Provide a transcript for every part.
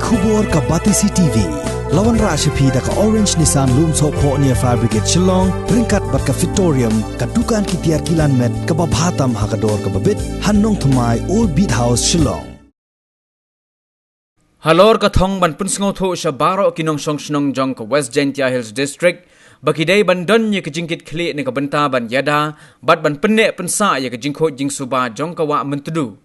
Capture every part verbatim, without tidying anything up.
Khubor ka Batesi T V. La wanrah sha phi da ka Orange Nissan Lumsohphoh near Fire Brigade Shillong, ryngkat bad ka Fitorium, ka dukan ki tiar kilan met kaba bha tam ha ka dor kaba bit, ha Nongthymmai, Old Beat House, Shillong. Halor ka thong ban pynsngewthuh sha baroh ki nongshong shnong jong ka West Jaintia Hills District ba ki dei ban don ïa ka jingkitkhlieh na ka bynta ban ïada bad ban pynneh pynsah ïa ka jingkhuid jingsuba jong ka Wah Myntdu.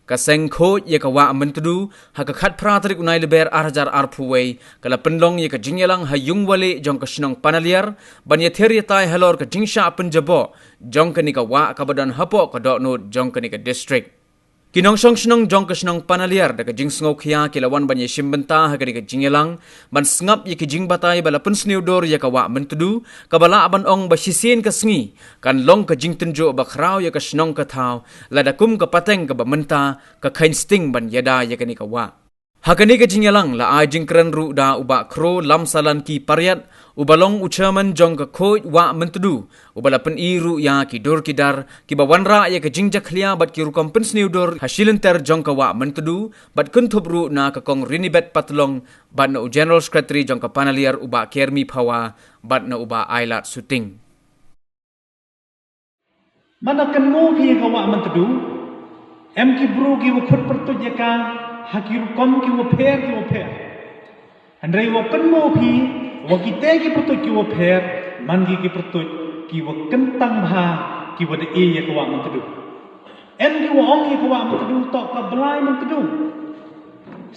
Ka seng khuid ïa ka Wah Myntdu, ha ka khatphra tarik u Nailaber ar hajar arphew wei, ka la pynlong ïa ka jingïalang ha Ïungwalieh jong ka shnong Panaliar ban ïathir ïatai halor ka jingshah pynjaboh jong kane ka wah kaba don hapoh ka dohnud jong kane ka district. Ki nongshong shnong jong ka shnong Panaliar da ka jingsngewkhia ki la wan ban ïashim bynta ha kane ka jingïalang ban sngap ïa ki jingbatai ba la pynsniew dur ïa ka Wah Myntdu, kaba lah ban ong ba shisien ka sngi kan long ka jingtynjuh ba khraw ïa ka shnong ka thaw, lada kum ka pateng kaba mynta ka kheiñ sting ban ïada ïa kane ka wah. Ha kane ka jingïalang la ai jingkren ruh da u Bah Kro Lamsalanki Pariat, uba long u chairman jong ka khuid Wah Myntdu, uba la pyni ruh ïa ki dur ki dar kiba wanrah ïa ka jingjakhlia bad ki rukom pynsniew dur ha shi lynter jong ka Wah Myntdu, bad kynthup ruh na ka Kong Rinibet Patlong, bad na u General Secretary jong ka Panaliar u Bah Kermi Phawa, bad na u Bah Ailad Suting. Mano kynmaw phi ïa ka Wah Myntdu, em ki briew ki wa khut pyrtuit ïa ka ha ki rukom ki wa pher ki wa pher. Hynrei wa kynmaw phi, wa kite ki pyrtuit ki wa pher, man ki ki pyrtuit ki wa kyntang bha, ki wa da ïa ka Wah Myntdu. Em ki wa ong ïa ka Wah Myntdu toh ka Blai Myntdu.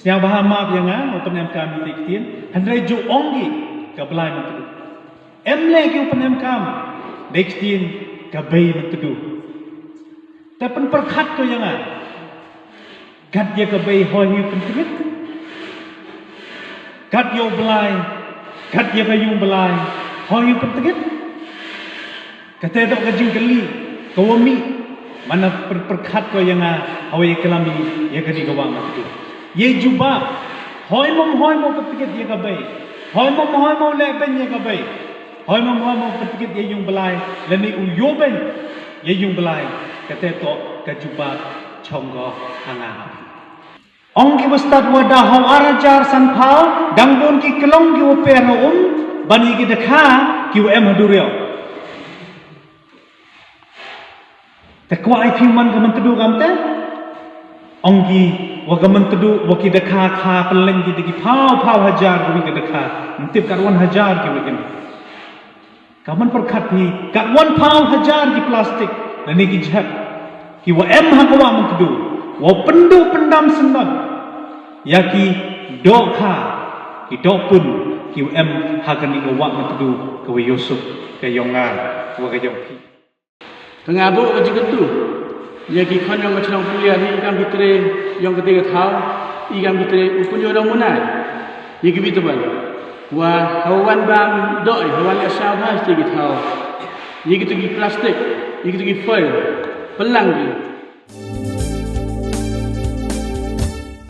Sngewbha map ïa nga, wa pynemkam ïa ki ktien, hynrei ju ong ki ka Blai Myntdu. Em leh ki u pynemkam, dei ktien ka Bei Myntdu. Te pynpyrkhat ko ïa nga. Kat ïa ka bei hoi hi pyntngit. Kat ïa u Blai, kat ïa ka ïung Blai hoi hi pyntngit. Kata toh ka jingkylli ka wa mih. Mano pynpyrkhat ko ïa nga, hoi ïa ka lami ïa ka dei ka Wah Myntdu. Ïa jubab, hoi mom hoi mom pyntngit ïa ka bei. Hoi mom hoi mom leh beiñ ïa ka bei. Hoi mom hoi mom pyntngit ïa ïung Blai, lane u ïoh beiñ ïa ïung Blai, kata toh ka jubab chong ko ha nga. Ong ki wa stad wa da ha u ar hajar sanphew, dang bun ki klong ki wa pher ha um, ban ïa ki dakha ki wa em ha duriaw. Te kwah ai phi man ka Myntdu kam te? Ong ki wa ka Myntdu, wa ki dakha kha pynleng ki da ki phew phew hajar ki wa ki dakha. Ym tip katwon hajar ki wa ki. Ka man pyrkhat phi, katwon phew hajar ki plastik, lane ki jhep. Ki wa em ha ka Wah Myntdu, wa pynduh pyndam syndon. Ïa ki dohkha, ki dohpun, ki wa em ha kane ka Wah Myntdu, ka wa ïohsuk, ka ïong nga, wa ka ïong phi. Te nga buh ka jingkyntu ïa ki khon jong ka shnong Panaliar, i kam ki trei jong kata ka thaw, i kam ki trei u pynïoh dong mynai ïa ki bit ban wa ha wan bam doi, ha wan leh sha bha sha ki thaw, ïa kito ki plastik, ïa kito ki foil, pynlang ki.